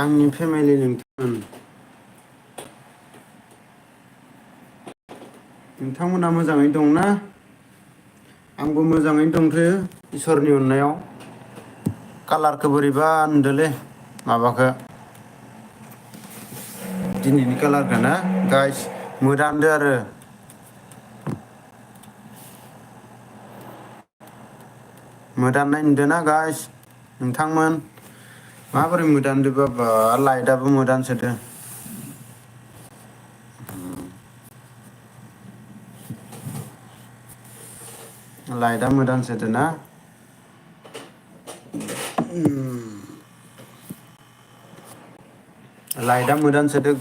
आंनि फेमिलि नोंथांमोना मोजाङै दंना? आंबो मोजाङैनो दंथ'यो इसोरनि अननायाव। कालारखौ बोरैबा नुदोंलै माबाखो दिनैनि कालारखौ ना गाइस मोदानदो आरो मोदाननाय नुदोंना गाइस नोंथांमोन माबोरै मोदानदो बाबा लाइटआबो मोदानसोदो। लाइटआ मोदानसोदो ना? लाइटआ मोदानसोदो।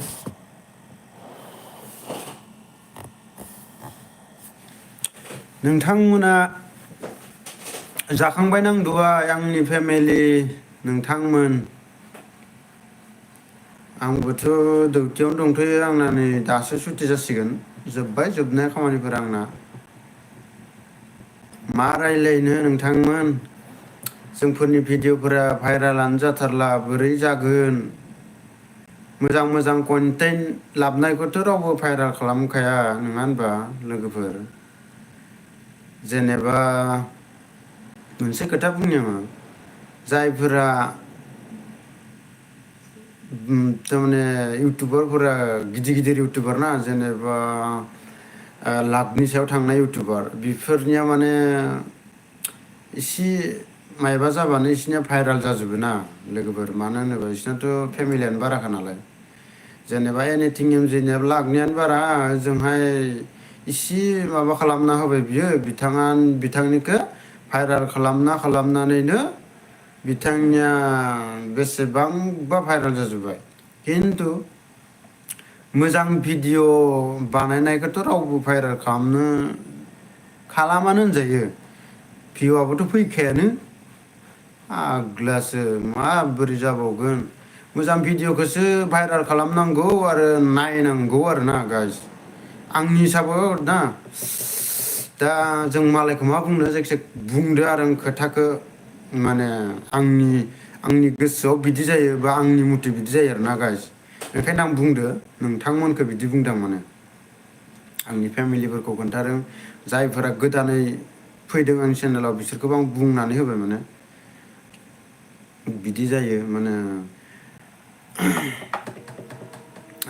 नोंथांमोना जाखांबाय ना दहाय आंनि फेमिलि नोंथांमोन? आंबोथ' डिउटियावनो दंथ'यो आंना नै दासो सुटि जासिगोन जोब्बाय जोबनाया खामानिफोरा आंना। मा रायलायनो नोंथांमोन जोंफोरनि भिडिअ'फोरा भाइरालानो जाथारला बोरै जागोन? मोजां मोजां कन्टेन्ट लाबोनायखौथ' रावबो भाइरेल खालामखाया नङा होनबा लोगोफोर? जेनेबा मोनसे खोथा बुंनि आङो जायफोरा थारमाने इउटुबारफोरा गिदिर गिदिर इउटुबार ना जेनेबा लाखनि सायाव थांनाय इउटुबार बेफोरनिया माने इसे मायबा जाबानो इसिनिया भाइरेल जाजोबो ना लोगोफोर मानो होनोबा बिसोरनाथ' फेमिलियानो बाराखा नालाय जेनेबा एनिथिं जेनेबा लाखनियानो बारा ओजोंहाय इसे माबा खालामना होबाय बियो बिथांनिखौ भाइरेल खालामनानैनो बिथांनिया बेसेबांबा भाइरेल जाजोब्बाय खिन्थु मोजां भिडिअ बानायनायखौथ' रावबो भाइरेल खालामानो होनजायो। भिउआबोथ' फैखायानो आग्लासो माबोरै जाबावगोन मोजां भिडिअ'खौसो भाइरेल खालामनांगौ आरो नायनांगौ आरोना गाइस आंनि हिसाबाव ना दा जों मालायखौ मा बुंनो जायखिजाया बुंदो आरो आं खोथाखौ माने आंनि गोसोआव बिदि जायो बा आंनि मथे बिदि जायो आरोना गाइस बेखायनो आं बुंदो नोंथांमोनखौ बिदि बुंदों माने आंनि फेमिलिफोरखौ खोन्थादों जायफोरा गोदानै फैदों आंनि चेनेलाव बिसोरखौबो आं बुंनानै होबाय माने बिदि जायो माने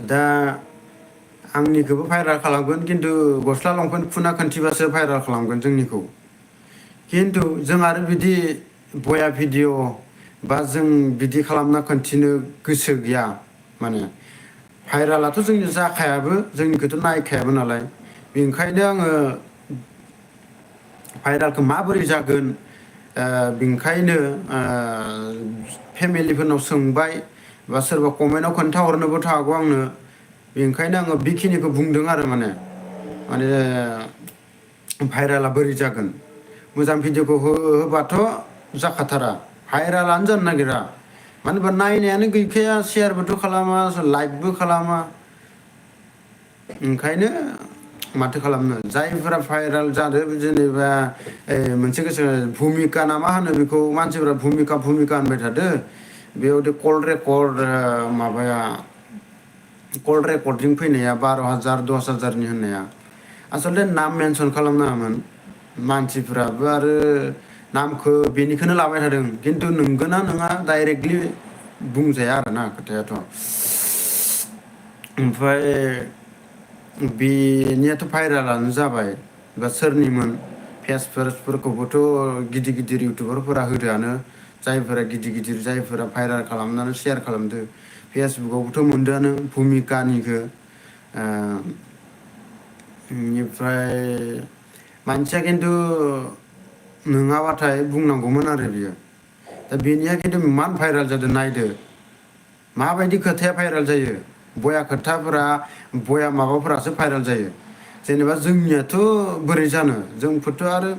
दा आंनिखौबो भाइरेल खालामगोन खिन्थु गस्ला लंपेन्ट खुना खिन्थिबासो भाइरेल खालामगोन जोंनिखौ खिन्थु जों आरो बिदि बया भिडिअ बा जों बिदि खालामना खिन्थिनो गोसो गैया माने भाइरेलाथ' जोंनि जाखायाबो जोंनिखौथ' नायखायाबो नालाय बेनिखायनो आङो भाइरेलखौ माबोरै जागोन बेनिखायनो फेमिलिफोरनाव सोंबाय बा सोरबा कमेन्टआव खोन्थाहरनोबोथ' हागौ आंनो बेनिखायनो आङो बेखिनिखौ बुंदों आरो माने भाइरेला बोरै जागोन मोजां भिडिअखौ होबाथ' जाखाथारा भाइरेलानो जानो नागिरा मानो होनबा नायनायानो गैखाया सेयारबोथ' खालामा लाइकबो खालामा ओंखायनो माथो खालामनो जायफोरा भाइरेल जादों जेनेबा मोनसे गोसो भुमिका ना मा होनो बेखौ मानसिफोरा भुमिका होनबाय थादो बेयावथ' कल रेकर्डिं फैनाया 12,000 10,000नि होननाया आसलथे नाम मेनसन खालामनाङामोन मानसिफ्राबो आरो नामखौ बेनिखौनो लाबाय थादों खिन्थु नंगौना नङा डाइरेक्टलि बुंजाया आरोना खोथायाथ' ओमफ्राय बेनियाथ' भाइरेलानो जाबाय बा सोरनिमोन फेसफोरखौबोथ' गिदिर गिदिर इउटुबारफोरा होदोआनो जायफोरा गिदिर जायफोरा भाइरेल खालामनानै सेयार खालामदो फेसबुकआवबोथ' मोनदोआनो भुमिकानिखौ बेनिफ्राय मानसिया खिन्थु नङाबाथाय बुंनांगौमोन आरो बियो दा बेनिया खिन्थु इमान भाइरेल जादों नायदो माबायदि खोथाया भाइरेल जायो बया माबाफोरासो भाइरेल जायो जेनेबा जोंनियाथ' बोरै जानो जोंफोरथ' आरो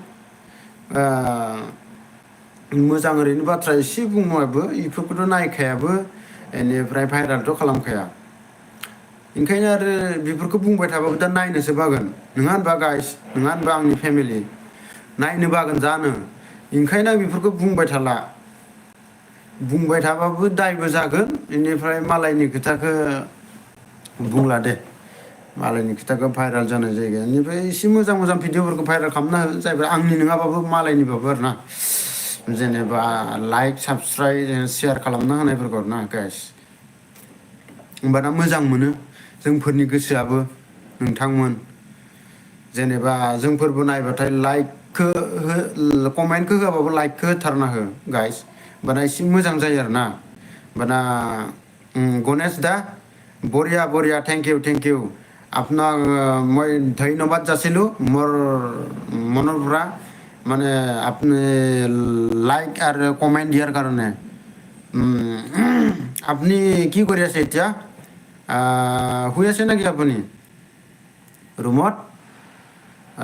मोजां ओरैनो बाथ्रा एसे बुङाबो बेफोरखौथ' नायखायाबो बेनिफ्राय भाइरेलथ' खालामखाया ओंखायनो आरो बेफोरखौ बुंबाय थाबाबो दा नायनोसो बागोन नङा होनबा गाइस नङा होनबा आंनि फेमिलि नायनो बागोन जानो ओंखायनो आं बेफोरखौ बुंबाय थाला बुंबाय थाबाबो दायबो जागोन बेनिफ्राय मालायनि खोथाखौ बुंला दे मालायनि खोथाखौ भाइराल जानाय जायगाया बेनिफ्राय एसे मोजां मोजां भिडिअफोरखौ भाइराल खालामना हो जायफोर आंनि नङाबाबो मालायनिबाबो आरो ना जेनेबा लाइक साबसक्राइब शेयार खालामना होनायफोरखौ आरो ना गाइस होमबाना मोजां मोनो जोंफोरनि गोसोआबो नोंथांमोन जेनेबा जोंफोरबो नायबाथाय लाइकखौ कमेन्टखौ होआबाबो लाइकखौ होथारना हो गाइस होमबाना एसे मोजां जायो आरो ना होमबाना गणेश दा बঢ়িয়া बঢ়िया थेंक इউ আপোনাক মই ধন্যবাদ যাচিলোঁ মোৰ মনৰ পৰা মানে আপুনি লাইক আৰু কমেণ্ট দিয়াৰ কাৰণে আপুনি কি কৰি আছে এতিয়া শুই আছে নেকি আপুনি ৰুমত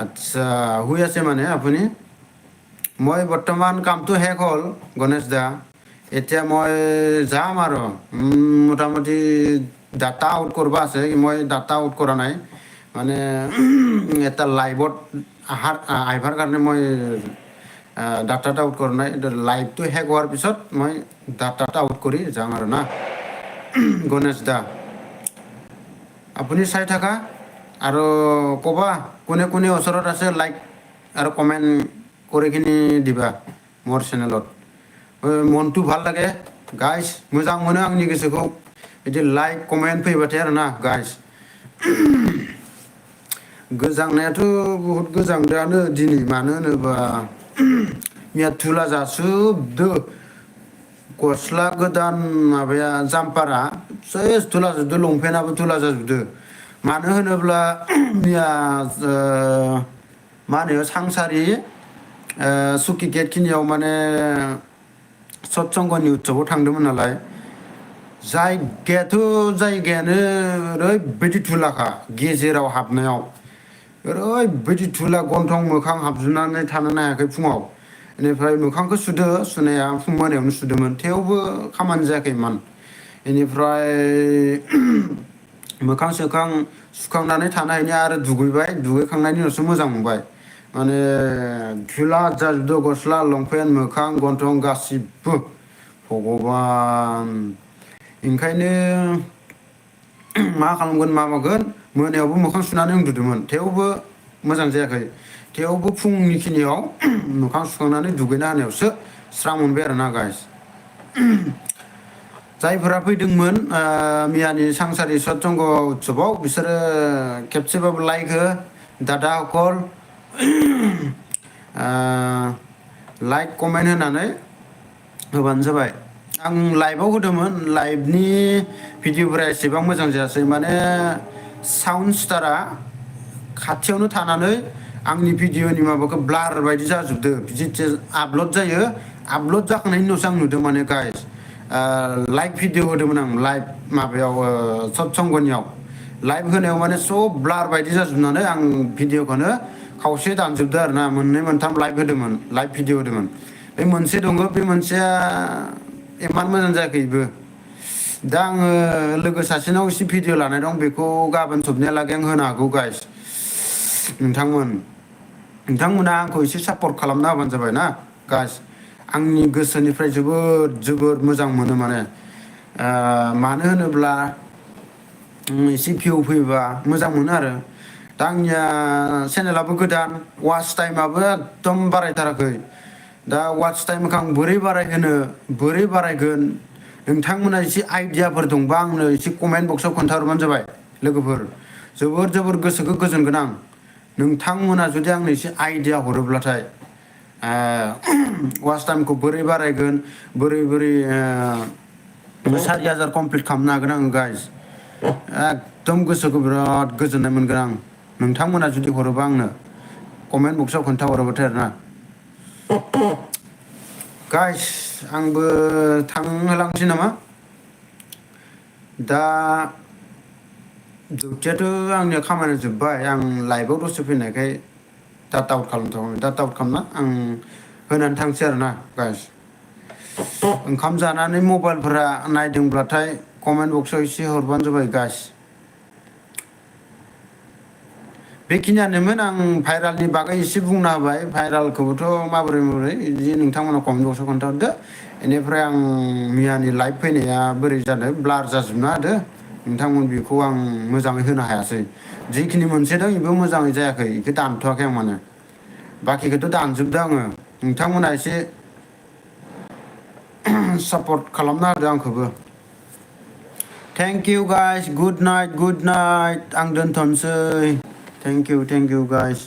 আচ্ছা শুই আছে মানে আপুনি মই বৰ্তমান কামটো শেষ হ'ল গণেশ দা এতিয়া মই যাম আৰু মোটামুটি ডাটা আউট কৰিব আছে মই ডাটা আউট কৰা নাই মানে এটা লাইভত আহিবৰ কাৰণে মই ডাটাটা আউট কৰা নাই লাইভটো শেষ হোৱাৰ পিছত মই ডাটাটা আউট কৰি যাম আৰু না গণেশ দা আপুনি চাই থাকা আৰু ক'বা কোনে কোনে ওচৰত আছে লাইক আৰু কমেণ্ট কৰি কিনি দিবা মোৰ চেনেলত মনটো ভাল লাগে গাইজ मोजां मोनो आंनि गोसोखौ बिदि लाइक कमेन्ट फैबाथाय आरो ना गाइस गोजांनायाथ' बहुत गोजांदोआनो दिनै मानो होनोबा मैया थुला जाजोबदो गस्ला गोदान माबाया जाम्पारा सेस थुला जाजोबदो लंपेन्टआबो थुला जाजोबदो मानो होनोब्ला मैया मा होनो सांसारि सुकि गेट खिनियाव माने सत्संगनि उत्सबआव थांदोंमोन नालाय जायगायानो ओरैबायदि थुलाखा गेजेराव हाबनायाव ओरैबायदि थुला गन्थं मोखां हाबजोबनानै थानो हायाखै फुङाव बेनिफ्राय मोखांखौ सुदो सुनाया फुं मोनायावनो सुदोंमोन थेवबो खामानि जायाखैमोन बेनिफ्राय मोखां सोखां सुखांनानै थानायनि आरो दुगैबाय दुगैखांनायनि उनावसो मोजां मोनबाय माने थुला जाजोबदो गस्ला लंपेन्ट मोखां गन्थं गासिबो भगबान ओंखायनो मा खालामगोन माबागोन मोनायावबो मोखां सुनानै उन्दुदोंमोन थेवबो मोजां जायाखै थेवबो फुंनि खिनियाव मोखां सुखांनानै दुगैना होनायावसो स्रां मोनबाय आरो ना गाइस जायफोरा फैदोंमोन मैयानि सांसारि सत्संग उत्सबआव बिसोरो खेबसेबाबो लाइक हो दादा अकल लाइक कमेन्ट होनानै होबानो जाबाय आं लाइभआव होदोंमोन लाइभनि भिडिअफोरा एसेबां मोजां जायासै माने साउन्ड स्टारा खाथियावनो थानानै आंनि भिडिअनि माबाखौ ब्लार बायदि जाजोबदो जिथिया आपल'ड जायो आपल'ड जाखांनायनि उनावसो आं नुदों माने गाइस लाइभ भिडिअ होदोंमोन आं लाइभ माबायाव सत्संगनियाव लाइभ होनायाव माने सब ब्लार बायदि जाजोबनानै आं भिडिअखौनो खावसे दानजोबदो आरो ना मोननै मोनथाम लाइभ होदोंमोन लाइभ भिडिअ होदोंमोन बे मोनसे दङ बे मोनसेया इमान मोजां जायाखै बेबो दा आङो लोगो सासेनाव एसे भिडिअ लानाय दं बेखौ गाबोन सबनिहालागै आं होनो हागौ गाइस नोंथांमोना आंखौ एसे सापर्ट खालामना होबानो जाबाय ना गाइस आंनि गोसोनिफ्राय जोबोद मोजां मोनो माने मानो होनोब्ला एसे भिउ फैबा मोजां मोनो आरो दा आंनिया चेनेलाबो गोदान वाच टाइमाबो एकदम बारायथाराखै दा वाच टाइमखौ आं बोरै बारायगोन नोंथांमोना एसे आइडियाफोर दंबा आंनो एसे कमेन्ट बक्सआव खोन्थाहरबानो जाबाय लोगोफोर जोबोर गोसोखौ गोजोनगोन आं नोंथांमोना जुदि आंनो एसे आइडिया हरोब्लाथाय वाच टाइमखौ बोरै बारायगोन बोरै 4000 कमप्लिट खालामनो हागोन आं गाइस एकदम गोसोखौ बिराद गोजोननाय मोनगोन आं नोंथांमोना जुदि हरोबा आंनो कमेन्ट बक्सआव खोन्थाहरोबाथाय आरो ना गाइस आंबो थांहोलांसै नामा दा डिउटियाथ' आंनिया खामानिया जोब्बाय आं लाइभआव दसे फैनायखाय डाटा आउट खालामना आं होनानै थांसै आरो ना गाइस ओंखाम जानानै मबाइलफोरा नायदोंब्लाथाय कमेन्ट बक्सआव एसे हरबानो जाबाय गाइस बेखिनियानोमोन आं भाइरालनि बागै एसे बुंना होबाय भाइरालखौबोथ' माबोरै बिदि नोंथांमोना कमेन्ट बक्सआव खोन्थाहरदो बेनिफ्राय आं मियानि लाइभ फैनाया बोरै जादों ब्लार जाजोबना होदो नोंथांमोन बेखौ आं मोजाङै होनो हायासै जिखिनि मोनसेदों बेबो मोजाङै जायाखै बेखौ दानथ'वाखै आं माने बाखिखौथ' दानजोबदों आङो नोंथांमोना एसे सापर्ट खालामना होदो आंखौबो thank you guys good night आं दोनथ'नोसै थेंक इउ गाइस